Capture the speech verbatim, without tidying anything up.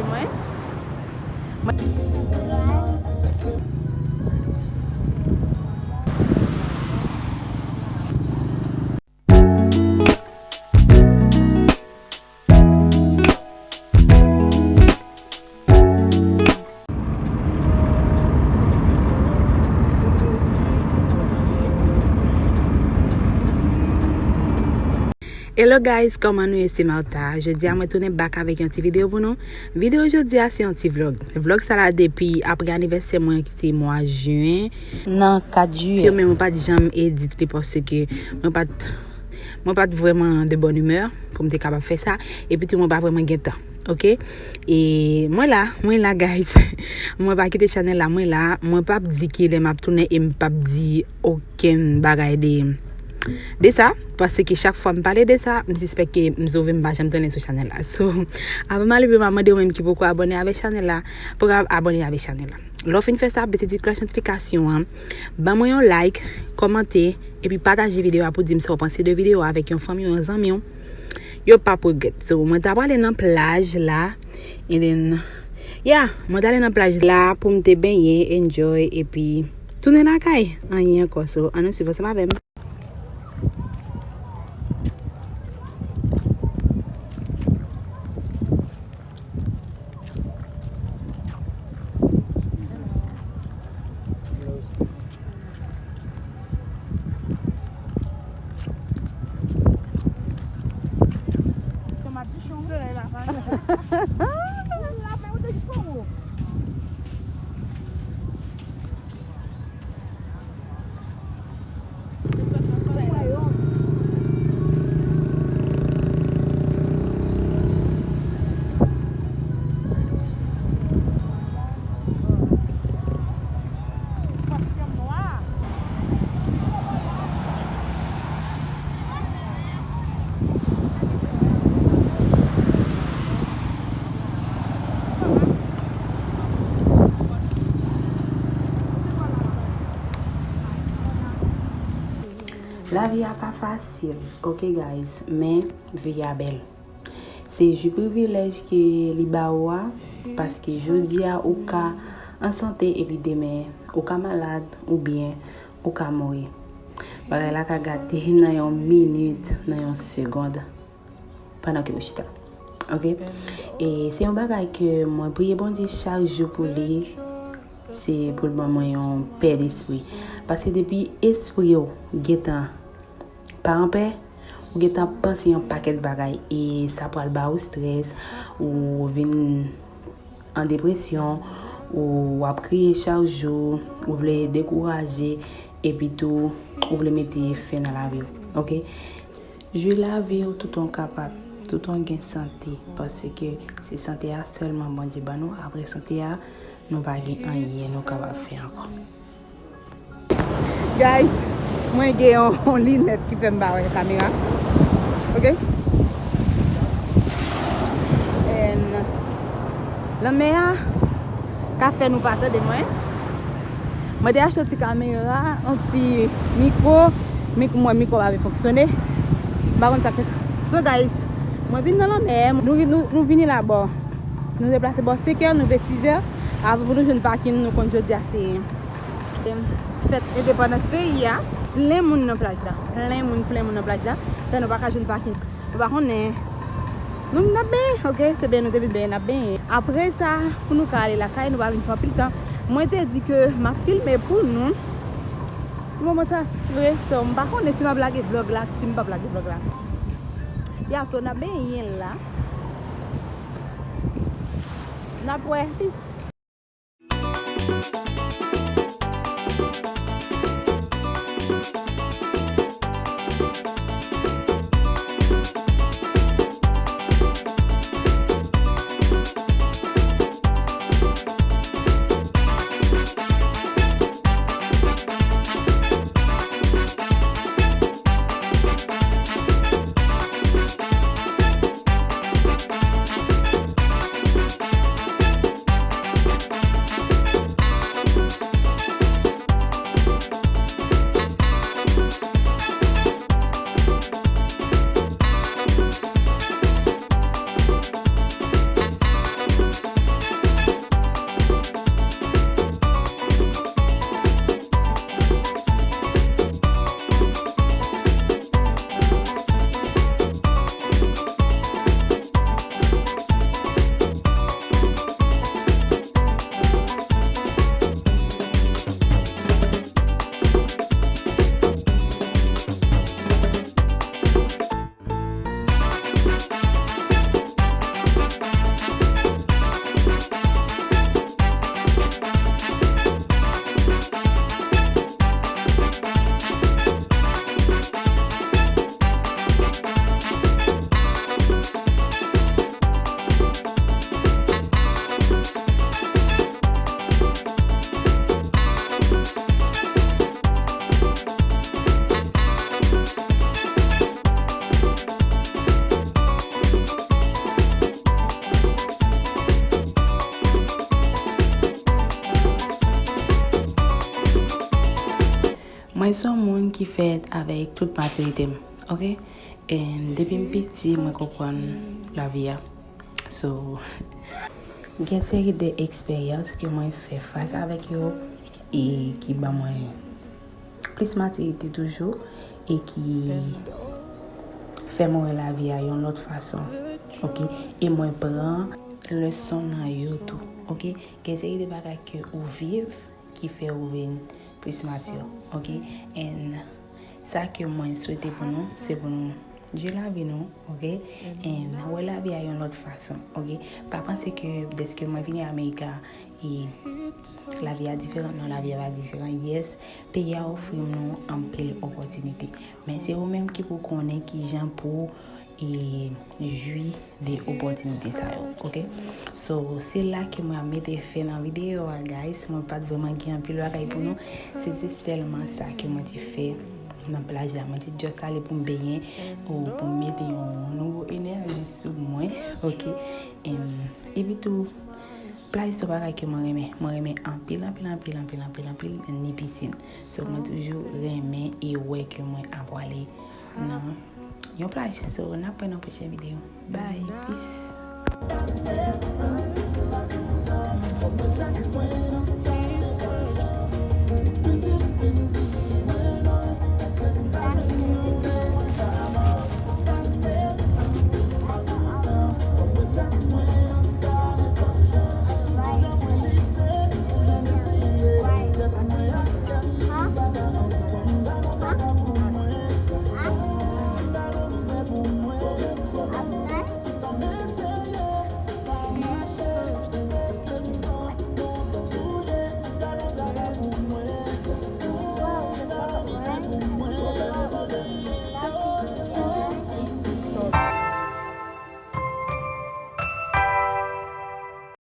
Mwen. Hello guys, kòman nou ye? Se Martha. Jodi a mwen tounen back avèk yon ti videyo pou nou. Videyo jodi a se yon ti vlog. Vlog sa la depi apre anivèsè mwen ki se mwa jen. Nan kat jiyè. Ke men mwen pa t janm edit li paske mwen pa t mwen pa t vrèman de bonne humeur pou m te kapab fè sa. Epi tou mwen pa vrèman gen tan. Oke? E mwen la, mwen la guys. Mwen pa kite chanèl la, mwen la. Mwen p ap di kilè m ap tounen e m p ap di okenn bagay de de sa, paske chak fwa m pale de sa, m sispèk ke m sove m pa janm tounen sou chanèl la. So, avan m ale pi lwen, m ap mande ou menm ki poko abòne avèk chanèl la, pou w abòne avèk chanèl la. Lè w fin fè sa, pete ti klòch notifikasyon an, ban mwen yon like, kòmante, epi pataje videyo a pou di m sa w panse de videyo a avèk yon fanmi w, yon zanmi w. Yo p ap regrèt. So, mwen ta prale nan plaj la, and then, yeah, mwen ta ale nan plaj la pou m te benyen, enjoy, epi tounen lakay. Anyen ankò. So, ann nou swiv ansanm avè m. Lavi a pa fasil, oke guys, men vi a bèl. Se jis privilèj ke li ba ou a, paske jodi a ou ka an sante epi demen ou ka malad oubyen ou ka mouri. Bagay la ka gate nan yon minit, nan yon segond, pandan ke ou chita. Oke? E se yon bagay ke mwen priye Bondye chak jou pou li, se pou l ban mwen yon pè despri. Paske depi espri w gentan pa anpè, ou gentan panse yon pakèt bagay e sa pral ba ou strès, ou vin an depresyon, ou ap kriye chak jou, ou vle dekouraje, epi tou, ou vle mete fen nan lavi w, oke? Jwi lavi w toutan w kapab, toutan w gen sante, paske se sante a sèlman Bondye ban nou, apre sante a, nou pa gen anyen nou kapab fè ankò. Guys, mwen gen yon, yon linèt ki fè m pa wè kamera. Oke? And lanmè a ka fè nou pa tande mwen. Mwen te achte yon ti kamera, yon ti mikwo. Mik-, mwen, mikwo pa vle fonksyone. M pa konn sa k fè sa. So, guys, mwen vin nan lanmè. Nou, nou, nou vini la bò. Nou deplase bò senkè, nou rive sizè. Avan pou nou jwenn pakin, nou konn jodi a se fèt endepandans peyi a. Plen moun nan plaj la. Plen moun, plen moun nan plaj la. Fè nou pa ka jwenn pakin. Nou pa konnen. Nou, n ap benyen, oke? Se benyen nou te vin benyen, n ap benyen. Apre sa, pou nou ka ale lakay, nou pa vin fè anpil tan. Mwen te di ke m ap filme pou nou. Ti moman sa, wi, so, m pa konnen si m ap lage vlog la, si m p ap lage vlog la. Ya, so, n ap benyen la. N ap wè, peace. Li fèt avèk tout matirite m, ok? And depi m piti, mwen konprann lavi a. So, gen seri de eksperyans ke mwen fè fas avèk yo e ki ban mwen plis matirite toujou e ki fè mwen wè lavi a yon lòt fason, ok? E mwen pran leson nan yo tou, ok? Gen seri de bagay ke ou viv ki fè ou vin plis matir, ok? And sa ke mwen swete pou nou, se pou nou jwi lavi nou, ok? And wè lavi a yon lòt fason, ok? Pa panse ke dèske mwen vini Amerika e lavi a diferan, non, lavi a pa diferan. Yes, peyi a ofri nou anpil opòtinite, men se ou menm ki pou konnen kijan pou e jwi de opòtinite sa yo, ok? So, se la ke mwen ap mete fen nan videyo a, guys. Mwen pa t vrèman gen anpil bagay pou nou. Se, se sèlman sa ke mwen te fè nan plaj la. Mwen te just ale pou m benyen ou pou m mete yon nouvo enèji sou mwen, ok? Em, epi tou, plaj se yon bagay ke mwen renmen. Mwen renmen anpil, anpil, anpil, anpil, anpil, anpil, ni pisin. So, mwen toujou renmen e wè ke mwen ap prale nan yon plaj. So, n ap wè nan pwochen videyo. Bye, peace.